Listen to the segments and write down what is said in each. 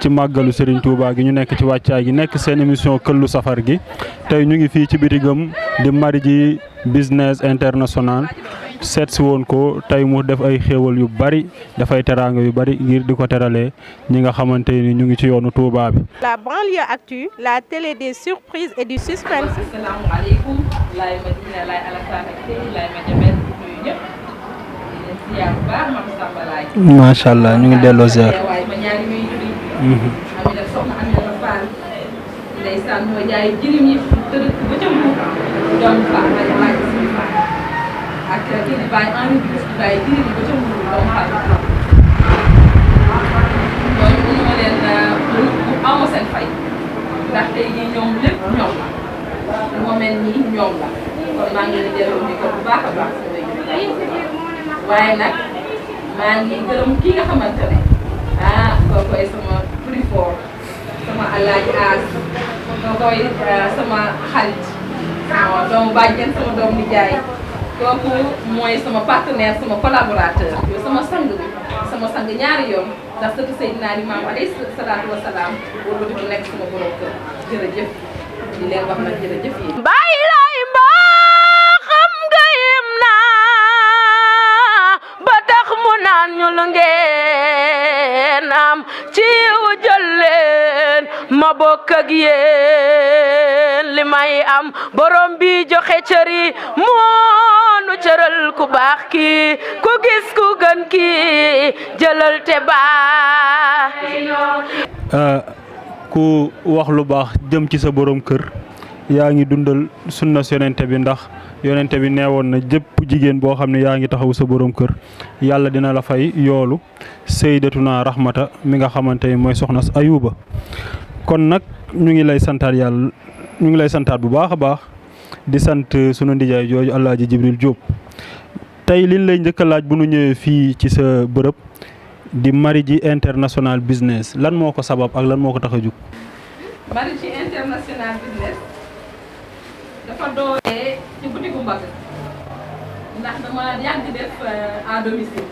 ci màggalu Serigne Touba gi ñu nekk ci wàccaay gi nekk seen émission këllu safar gi tey ñu ngi fii ci bitigam di Maridji Business International seet si woon ko tey mu def ay xéewal yu bari dafay teraanga yu bari ngir di ko teralee ñi nga xamante ni ñu ngi ci yoonu Touba bi. La banlieue actu, la télé des surprises et du suspense. Asalaamaaleykum laay Madina laay Alassane ak tey laay Madiabel nuyu ñëpp di leen ziar bu baax Mame Samba laay. macha allah ñu ngi delloo ziar. waaye ma ñaari nuyu ami def soxna Amina Fall ndeysaan mooy jaay jirim yi tëdd ba ca Mbuur doom Fall ma waaj suñu Fall ak kii di bàyyi Henri Diouf di bàyyi jirim yi ba ca Mbuur doom Fall ñooñu mënu ma leen aw ma seen fay ndax tey jii ñoom lépp ñoom la lu ma mel nii ñoom la kon maa ngi leen di delloo ni ko bu baax a baax waaye nag maa ngi gërëm kii nga xamante ne kookoy sama prix fort sama alaaji aas kookoy sama xarit sama doomu bàjjen sama doomu nijaay kooku mooy sama partenaire sama collaborateur yow sama sang bi sama sang ñaari yoon ndax sëtu Seydina Limaamu alayhi salaatu wa salaam boobu di nekk sama borom kër jërëjëf di leen wax nag jërëjëf yi bàyyi laay mbaa xam nga yem naa ba tax mu naan ñu lu ngeen am ci wu jël leen ma bokk ak yéen li may am borom bi joxe cër yi moonu cëral ku baax kii ku gis ku gën kii jëlal te baax ku wax lu baax jëm ci sa borom kër yaa ngi dundal sunna yonente bi ndax yonente bi neewoon na jëpp jigéen boo xam ne yaa ngi taxaw sa borom kër yàlla dina la fay yoolu Sayyidatuna Rahmata mi nga xamante ni mooy soxna Ayuba kon nag ñu ngi lay santaat yàlla ñu ngi lay santaat bu baax a baax di sant sunu ndijaay jooju Alaaji Jibril Diop tey liñ lay njëkk a laaj bu nu ñëwee fii ci sa bërëb di Maridji International Business lan moo ko sabab ak lan moo ko tax a jug. Maridji International Business dafa dooree ci boutique bu Mbagg ndax dama yàgg def à domicile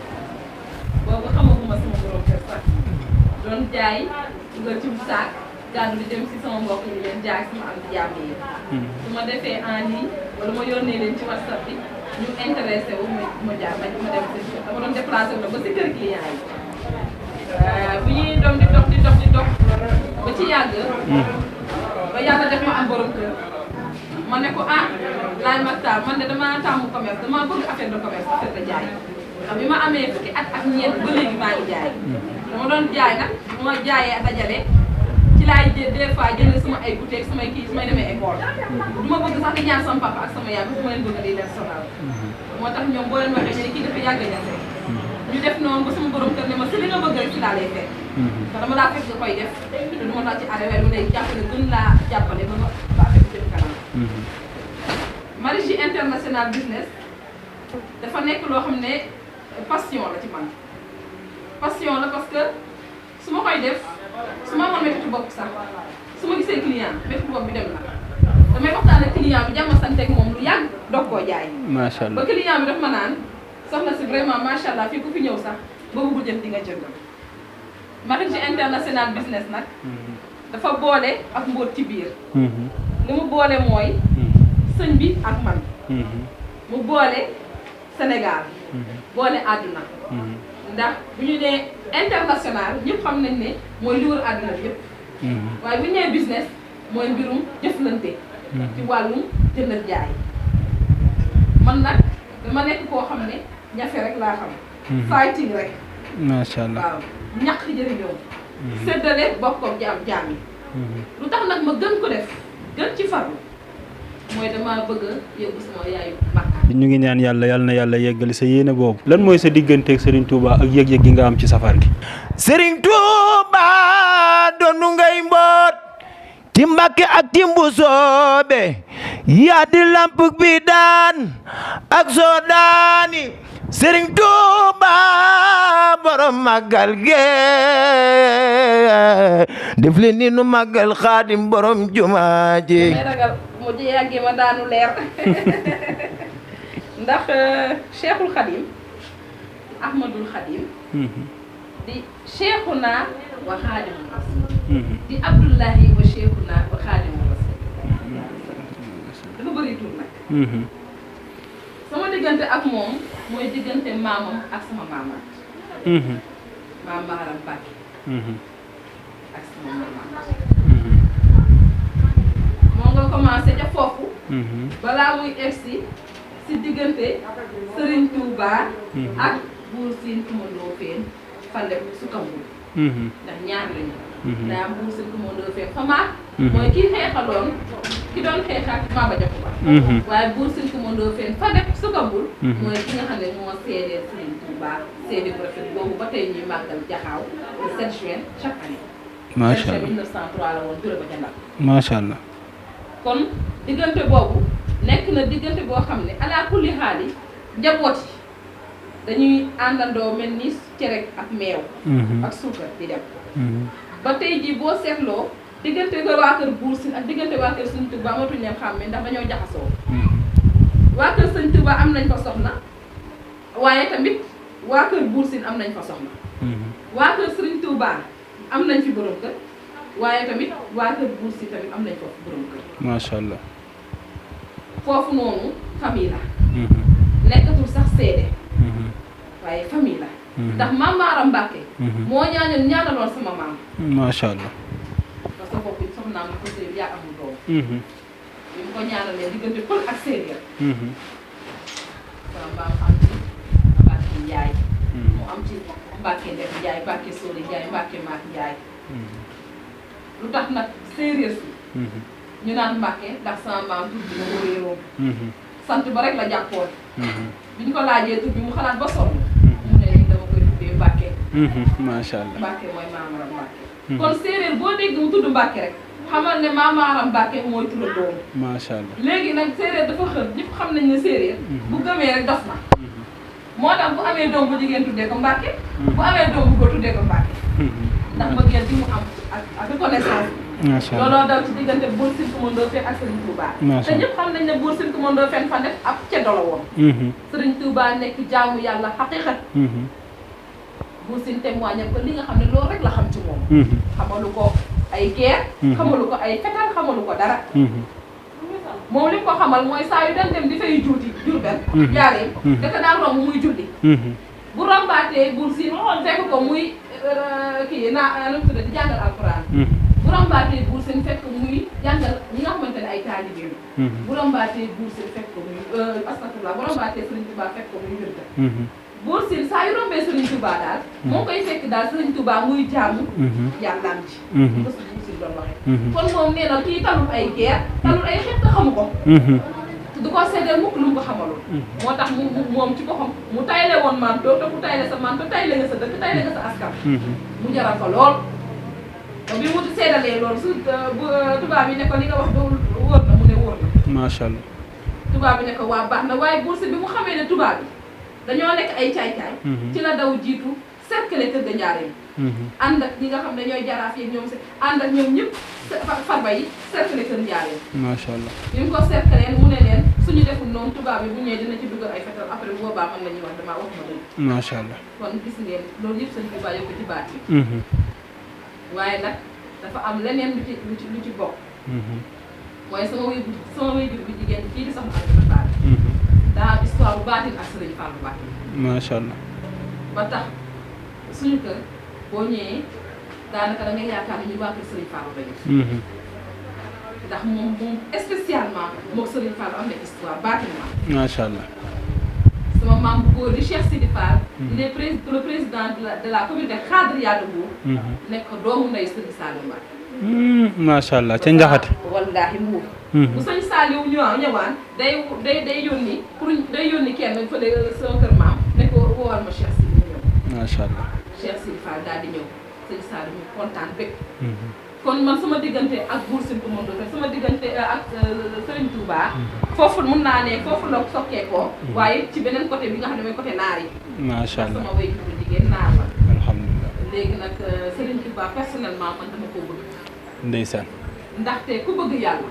boobu xamaguma sama borom kër sax doon jaay dugal ci saak gàddu di dem si sama mbokk yi leen jaay sama am di jàmm yi su ma defee en ligne wala ma yónnee leen ci WhatsApp bi ñu intéressé wu ma jaar ma dem dama doon déplacé wu ba si kër client yi bi ñuy doom di dox ba ci yàgg ba yàlla def ma am borom kër ma ne ko laay Maktar man de dama tàmm commerce dama bëgg affaire de commerce affaire de jaay ndax bi ma amee fukki at ak ñeent ba léegi maa ngi jaay dama doon jaay nag bu ma jaayee dajale ci laay des fois jënd sama ay bouteilles samay kii su may demee école du ma bëgg sax di ñaan sama papa ak sama yaay bu ma leen bëgg di leen sonal moo tax ñoom boo leen waxee ñu ne kii dafa yàgg ñase ñu def noonu ba sama borom kër ne ma si li nga bëgg rek si laa lay fekk te dama laa fekk nga koy def te du ma tax ci arrêt lu lay jàppale gën laa jàppale ba ba fekk jëm kanam Maridji International Business dafa nekk loo xam ne passion la ci man passion la parce que su ma koy def su ma amoon métti bopp sax su ma gisee client métti bopp bi dem na damay waxtaan ak client bi jàmm sant ak moom lu yàgg doog koo jaay. macha allah ba client bi daf ma naan soxna si vraiment macha allah fii ku fi ñëw sax ba mu jënd di nga jënd. Maridji International Business nag dafa boole ak mbóot ci biir. li mu boole mooy. sëñ bi ak man. mu boole Sénégal. boole àdduna. ndax bu ñu nee international ñëpp xam nañ ne mooy li wër àdduna bi yëpp. waaye bu ñu nee business mooy mbirum jëflante. ci wàllum jënd ak jaay. man nag dama nekk koo xam ne ñafe rek laa xam. fighting rek. macha allah waaw ñàkk jëriñoo. séddale bokkoog jaam yi. lu tax nag ma gën ko def gën ci farlu mooy dama bëgg a yóbbu sama yaayu Makka. ñu ngi ñaan yàlla na yàlla yeggali sa yéene boobu. lan mooy sa digganteeg Serigne Touba ak yëg-yëg gi nga am ci safar gi. Serigne Touba doonu ngay mboot ci Mbàkke ak ci Mbusoobe yaa di lamp bi daan ak soo daani Serigne Touba borom màggal ge def leen ni nu màggal Xaadim borom jumaa ji. may ragal mu yàggee ma daanu leer ndax Cheikhul Khadim Ahmadul Khadim di Cheikhuna wa Xaadimu Rasuul di Abdullahi wa Cheikhuna wa Xaadimu Rasuul dafa bëri tur nag sama diggante ak moom mooy diggante maamam ak sama maamaat maam Maharam Mbàkke ak sama maamaat moo nga commencé ca foofu balaa muy egsi si diggante Sëriñ Tuubaa ak Buur Siin Kumba Ndoofeen Fande Sukambul ndax ñaar lañu daa am Buur Siin Kumba Ndoofeen Famaat mooy kii xeexaloon ki doon xeexaat Maba Jaxu Ba waaye Buur Siin Kumba Ndoofeen Fande Sukambul mooy ki nga xam ne moo seedeel Sëriñ Tuubaa seede bu rafet boobu ba tey ñuy màggal Jaxaaw le 7 juin chaque année macha allah 1903 la woon Bureau ba ca Ndar macha allah kon diggante boobu nekk na diggante boo xam ne ala kulli xaali njaboot yi dañuy àndandoo mel ni cere ak meew ak suukar di dem ba tey jii boo seetloo diggante ko waa kër Buur Siin ak diggante waa kër Sëñ Tuubaa amatuñ leen xàmme ndax dañoo jaxasoo waa kër Sëñ Tuubaa am nañ fa soxna waaye tamit waa kër Buur Siin am nañ fa soxna waa kër Sëriñ Tuubaa am nañ fi borom kër waaye tamit waa kër Buur Siin tamit am nañ foofu borom kër macha allah foofu noonu famille la nekkatul sax seede waaye famille la ndax maam Maaram Mbàkke moo ñaanaloon sama maam macha allah parce que foofu soxnaam la ko sëy yaa amul doom bi mu ko ñaanalee diggante pël ak séeréer sama maam am ci Mbàkke Njaay mu am ci Mbàkke Ndef Njaay Mbàkke Sóori Njaay Mbàkke Maak Njaay lu tax nag séeréer si ñu naan Mbàkke ndax sama maam tur bi moo réeroon sant ba rek la jàppoon bi ñu ko laajee tur bi mu xalaat ba sonn mu ne nii dama koy tuddee Mbàkke macha allah Mbàkke mooy Maamara Mbàkke kon séeréer boo dégg mu tudd Mbàkke rek xamal ne Maamara Mbàkke mooy tudd doom macha allah léegi nag séeréer dafa xër ñëpp xam nañ ne séeréer bu gëmee rek dof na moo tax bu amee doom bu jigéen tuddee ko Mbàkke bu amee doom bu góor tuddee ko Mbàkke ndax mbëggeel bi mu am ak reconnaissance macha allah looloo dal ci diggante Buur Siin Kumba Ndoofeen ak Sëriñ Tuubaa te ñëpp xam nañ ne Buur Siin Kumba Ndoofeen fa def ab ceddo la woon Sëriñ Tuubaa nekk jaamu yàlla xaqiiqat Buur Siin témoigné ko li nga xam ne loolu rek la xam ci moom xamalu ko ay guerre xamalu ko ay fetal xamalu ko dara moom li ko xamal mooy saa yu daan dem di fay juuti Jurbel jaaree daka daan romb muy julli bu rombaatee Buur Siin fekk ko muy kii nu mu tudd di jàngal alxuraan bu rombaatee Buur Siin fekk muy jàngal ñi nga xamante ne ay taalibe bu rombaatee Buur Siin fekk ko muy astafurlah bu rombaatee Sëriñ Tuubaa fekk ko muy wirda Buur Siin saa yu rombee Sëriñ Tuubaa daal moo koy fekk daal Sëriñ Tuubaa muy jaamu yàllaam ji bés Buur Siin doon waxee kon moom nee na kii talul ay guerre talul ay xeex te xamu ko du ko seddeel mukk lu mu ko xamalul moo tax moom ci boppam mu tayle woon manto te ku tayle sa manto tayle nga sa dëkk tayle nga sa askan mu jaral ko lool te bi mu seddalee loolu su tubaab yi ne ko li nga wax doo wóor na mu ne wóor na macha allah tubaab bi ne ko waa baax na waaye Buur Siin bi mu xamee ne tubaab yi dañoo nekk ay caay-caay ci la daw jiitu cercle kër ga Njaaréem ànd ak ñi nga xam ne ñooy jaraaf yi ñoom si ànd ak ñoom ñëpp farba yi cercle kër Njaaréem macha allah bi mu ko cercle mu ne leen suñu deful noonu tubaab yi bu ñëwee dina ci dugal ay fetal après bu boobaa man la ñuy wax damaa wax ma dëgg macha allah kon gis ngeen loolu yëpp sëñ Tuubaa yokk ci baat yi waaye nag dafa am leneen lu ci bokk mooy sama waajur bu jigéen kii di soxna Anta Fall daa am histoire bu baatin ak Sëriñ Fallu Mbàkke macha allah ba tax suñu kër boo ñëwee daanaka da ngay yaakaar ni ñu waa kër Sëriñ Fallu lañu ndax moom spécialement moom Sëriñ Fallu am na histoire bâtiment macha allah sama maam bu góor di Cheikh Sidi Fall il est le président de la communauté Khadriya de Mbour nekk doomu ndey Sëriñ Saliou Mbacke macha allah ca Njaxate wallaahi Mbour bu Sëriñ Saliou ñëwaan day yónni day yónni kenn fële sama kër maam ne ko woowal ma Cheikh Sidi ñëw macha allah Cheikh Sidi Fall daal di ñëw Sëriñ Saliou ñu kontaan bépp kon man sama diggante ak Buur Siin Kumba Ndoofeen sama diggante ak Sëriñ Tuubaa foofu mun naa ne foofu la sokkee ko waaye ci beneen côté bi nga xam ne mooy côté naar yi macha allah sama waajur bu jigéen naar la alhamdulilah léegi nag Sëriñ Tuubaa personnellement man dama koo bëgg ndeysaan ndaxte ku bëgg yàlla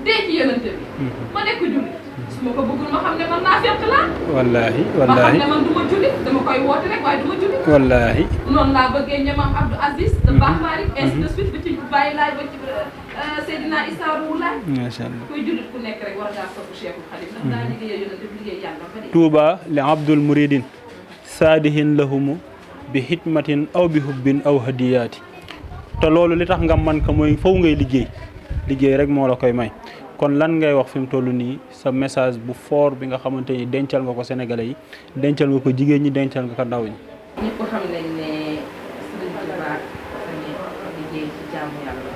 dee ci yonente bi ma nekk jullit su ma ko bëggul ma xam ne man naa fekk laa wallaahi ma xam wallaahi ne man du ma jullit dama koy woote rek waaye du ma jullit wallaahi noonu laa bëggee ñoom Abdou Aziz de Baax Malick ainsi de suite ba ci Baye Laay ba ci Seydina Issa Rouhou Laye macha allah. koy jullit ku nekk rek war ngaa sopp Cheikhul Khadim ndax daa liggéey yonente bi liggéey yàlla ba dee tuuba li abdul muridin saadihin lahumu bi xidmatin aw bi hubbin aw hadiyaati te loolu li tax nga man ko mooy faw ngay liggéey rek moo la koy may kon lan ngay wax fi mu toll nii sa message bu fort bi nga xamante ni dencal nga ko sénégalais yi dencal nga ko jigéen ñi dencal nga ko ndaw ñi. ñëpp xam nañ ne Sëriñ Touba dafa ne liggéey ci jaamu yàlla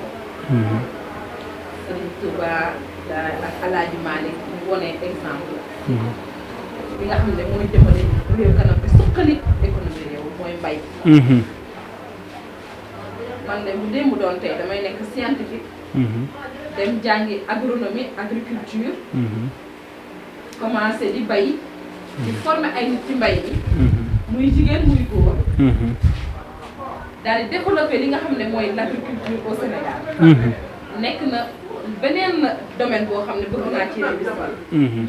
Sëriñ Touba ak Alaaji Malick ñu wone exemple bi nga xam ne mooy jëmale réew kanam te suqali économie réew mooy mbay man de bu démb doon tey damay nekk scientifique dem jàngi agronomie agriculture commencé di bay di former ay nit ci mbay mi muy jigéen muy góor daal di développé li nga xam ne mooy l'agriculture au Sénégal nekk na beneen domaine boo xam ne bëgg naa ci réussir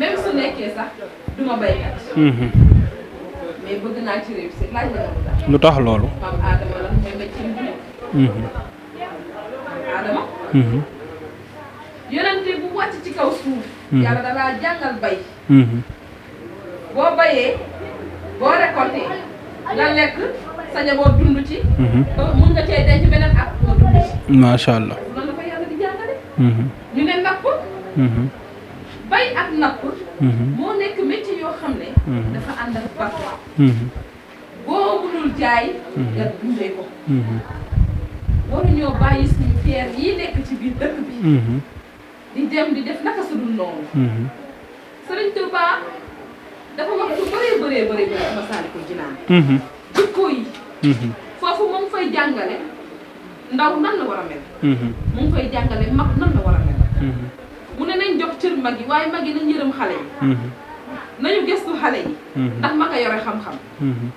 même su nekkee sax duma baykat mais bëgg naa ci réussir laaj la lu tax loolu. maam Adama lan mooy métier bi Adama yonente bu wàcc ci kaw suuf yàlla dalaa jàngal bay boo bayee boo récolté nga lekk sa njaboot dund ci mun nga cee denc beneen at nga dund ci macha allah. loolu la ko yàlla di jàngale ñu ne napp bay ak napp moo nekk métier yoo xam ne dafa ànd ak parfois boo mënul jaay nga dundee ko waruñoo bàyyi suñu terre yi nekk ci biir dëkk bi di dem di def naka su dul noonu Sëriñ Touba dafa wax lu bëree bëri Masaalikul Jinaan jikko yi foofu moom fay jàngale ndaw nan la war a mel mu ngi fay jàngale mag nan la war a mel mu ne nañ jox cër mag yi waaye mag yi nañ yërëm xale yi nañu gëstu xale yi ndax mag a yore xam-xam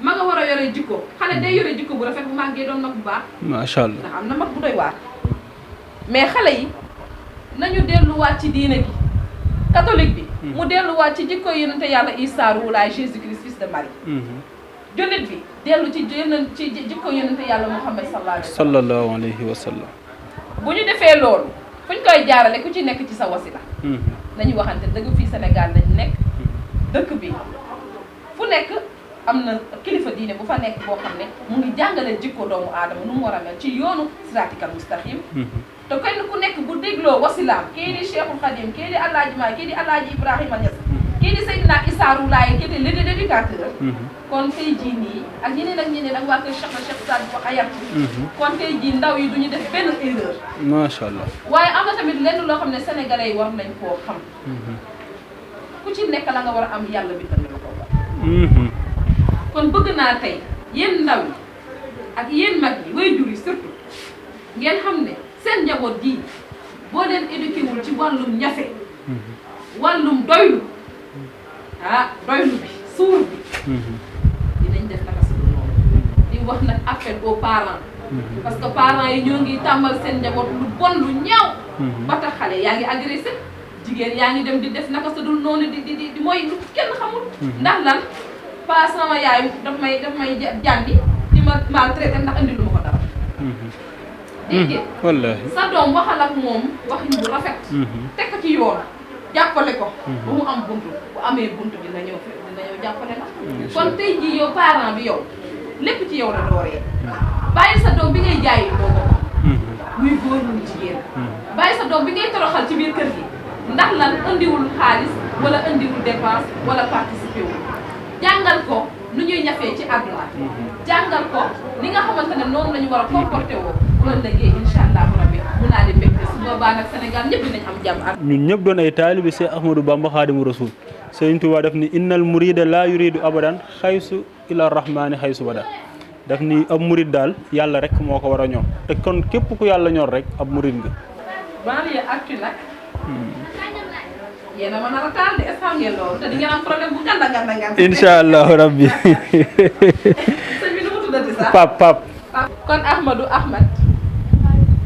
mag a war a yore jikko xale day yore jikko bu rafet bu màggee doon mag bu baax macha allah. ndax am na mag bu doy waar mais xale yi nañu delluwaat ci diine gi catholique bi mu delluwaat ci jikko yonente yàlla Issa Rouhou Laye Jésus Christ fils de Marie jullit bi dellu ci jikko yonente yàlla Muhammad sallallahu alayhi wa sallam. bu ñu defee loolu fu ñu koy jaarale ku ci nekk ci sa wasila nañu waxante dëgg fii Sénégal lañu nekk dëkk bi fu nekk am na kilifa diine bu fa nekk boo xam ne mu ngi jàngale jikko doomu aadama nu mu war a mel ci yoonu siraatikal mustaqim te kenn ku nekk bu dégloo wasilaam kii di Cheikhul Khadim kii di Alaaji Maay kii di Alaaji Ibrahima Niass kii di Seydina Issa Rouhou Laye kii di l'éducateur kon tey jii nii ak ñeneen ak waa kër Cheikh Saad bu Hayat kon tey jii ndaw yi du ñu def benn erreur macha allah. waaye am na tamit lenn loo xam ne sénégalais yi war nañ koo xam ku ci nekk la nga war a am yàlla bi tamit la ko war kon bëgg naa tey yéen ndaw yi ak yéen mag yi waajur yi surtout ngeen xam ne seen njaboot ji boo leen éduqué wul ci wàllum ñafe wàllum doylu doylu bi suur bi dinañ def naka su dul noonu di wax nag appel aux parents parce que parents yi ñoo ngi tàmbal seen njaboot lu bon lu ñaaw ba tax xale yaa ngi agressé jigéen yaa ngi dem di def naka su dul noonu di mooy lu kenn xamul ndax lan pas sama yaay daf may jàndi di ma maltraité ndax andi lu ma ko dara déedéet wallaahi. sa doom waxal ak moom waxin bu rafet teg ko ci yoon jàppale ko ba mu am buntu bu amee buntu dina ñëw jàppale la kon tey jii yow parent bi yow lépp ci yow la dooree bàyyi sa doom bi ngay jaayi doo ko muy góor muy jigéen bàyyi sa doom bi ngay toroxal ci biir kër gi ndax lan andiwul xaalis wala andiwul dépense wala participé wul jàngal ko nu ñuy ñafee ci àdduna jàngal ko li nga xamante ne noonu la ñu war a comporté woo loolu léegi incha allah rabbi mun naa di mbégte su boobaa nag Sénégal ñëpp dinañ am jàmm ak ñun ñëpp doon ay taalibi Seex Ahmadou Bamba Xaadimu Rasuul Sëriñ Tuubaa daf ni innal murida laa yuridu abadan xaysu ila rahmaani xaysu bada daf ni ab murid daal yàlla rek moo ko war a ñor te kon képp ku yàlla ñor rek ab murid nga. banlieue actu nag yéen a mën a rataal de est-ce que ngeen loolu te di ngeen am problème bu gànda incha allahu rabbi. sëñ bi nu mu tuddati sax Pape. kon Ahmadou Ahmed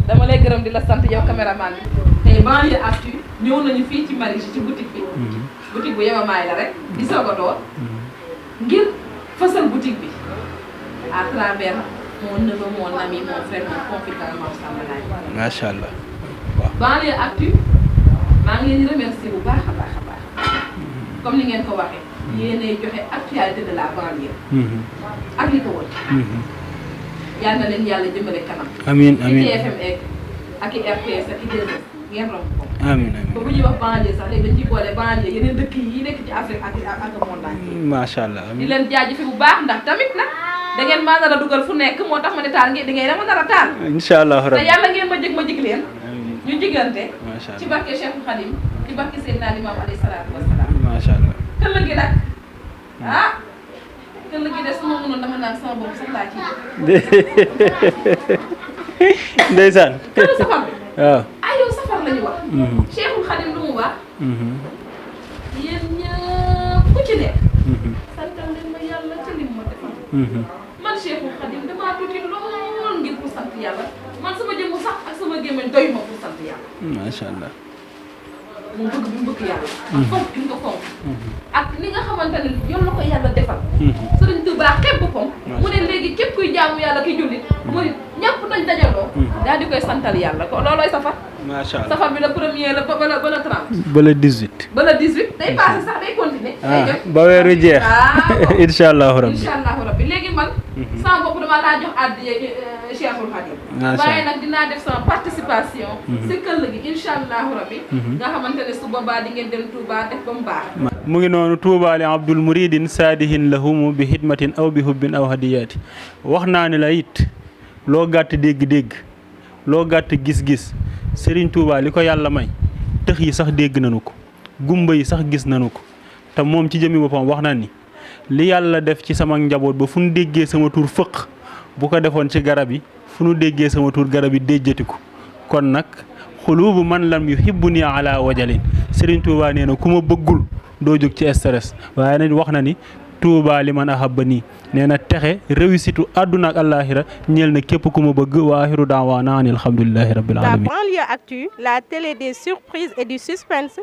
dama lay gërëm di la sant yow caméraman bi tey banlieue actu ñëw nañu fii ci Maristes ci boutique bi. boutique bu yemamaay la rek di soog a door ngir fësal boutique bi à travers mon neveu mon ami mon frère mon confident Mame Samba Laye. macha allah. Banlieue Actu maa ngi leen di remercier bu baax a baax a baax comme ni ngeen ko waxee yéenay joxe actualité de la banlieue. ak li ko wër. yal na leen yàlla jëmale kanam. amiin amiin ci TFM ak i RTS ak i 2S ngeen romb ko. amiin amiin ba bu ñuy wax banlieue sax léegi dañ ciy boole banlieue yeneen dëkk yi nekk ci Afrique ak monde entier. macha allah di leen jaajëfe bu baax ndax tamit nag da ngeen maa nar a dugal fu nekk moo tax ma ne taal ngeen di ngeen ma nar a taal. incha allah te rabbi yàlla ngeen ma jig leen. ñu jigante. macha allah ci barke Cheikh Khadim ci barke Seydina Limamou alayhi salaatu wa salaam. macha allah. këll gi nag këll gi de su ma mënoon dama naan sama bopp sax laa ciy ndeysaan. këll safar bi. waaw. yow safar la ñu wax. Cheikhul Khadim lu mu wax. yéen ñëpp ku ci nekk. santal leen ma yàlla ci lim ma defal. man Cheikhul Khadim damaa tuuti lool ngir pour sant yàlla man sama jëmm sax ak sama gémmiñ doy ma pour sant yàlla. macha allah. mu bëgg bi mu bëgg yàlla. ak fonk bi nga fonk. ak li nga xamante ne yow la ko yàlla defal. Sëriñ Tuubaa xeeb boppam. mu ne léegi képp kuy jaamu yàlla kiy jullit. mu ne ñëpp nañ dajaloo. daal di koy santal yàlla ko loolooy safar. macha allah safar bi la premier la ba la 30. ba le 18. ba le 18 day passé sax day continuer. day jot ba weeru jeex. incha allahu rabbi. incha allahu rabbi léegi man. sama bopp dama laa jox àddiya Cheikhul Khadim. waaye nag dinaa def sama participation. si këll gi incha allahu rabbi. nga xamante ne su boobaa di ngeen dem Touba def ba mu baax. mu ngi noonu Touba li abdul muridin saadihin lahumu bi xidmatin aw bi hubbin aw hadiyaati wax naa ne la it loo gàtt dégg-dégg loo gàtt gis-gis Serigne Touba li ko yàlla may tëx yi sax dégg nañu ko gumba yi sax gis nañu ko te moom ci jëmi boppam wax na ni li yàlla def ci sama njaboot ba fu nu déggee sama tur fëq bu ko defoon ci garab yi fu nu déggee sama tur garab yi déjjati ko kon nag xulubu man lam yuhibbuni ala wajalin Serigne Touba nee na ku ma bëggul doo jóg ci stress waaye nag wax na ni Touba li man ahabba nii nee na texe réussite àdduna ak àllaaxira ñeel na képp ku ma bëgg wa axiru daawaana ani alhamdulillahi rabbil alamin. La Banlieue Actu, la télé des surprises et du suspense.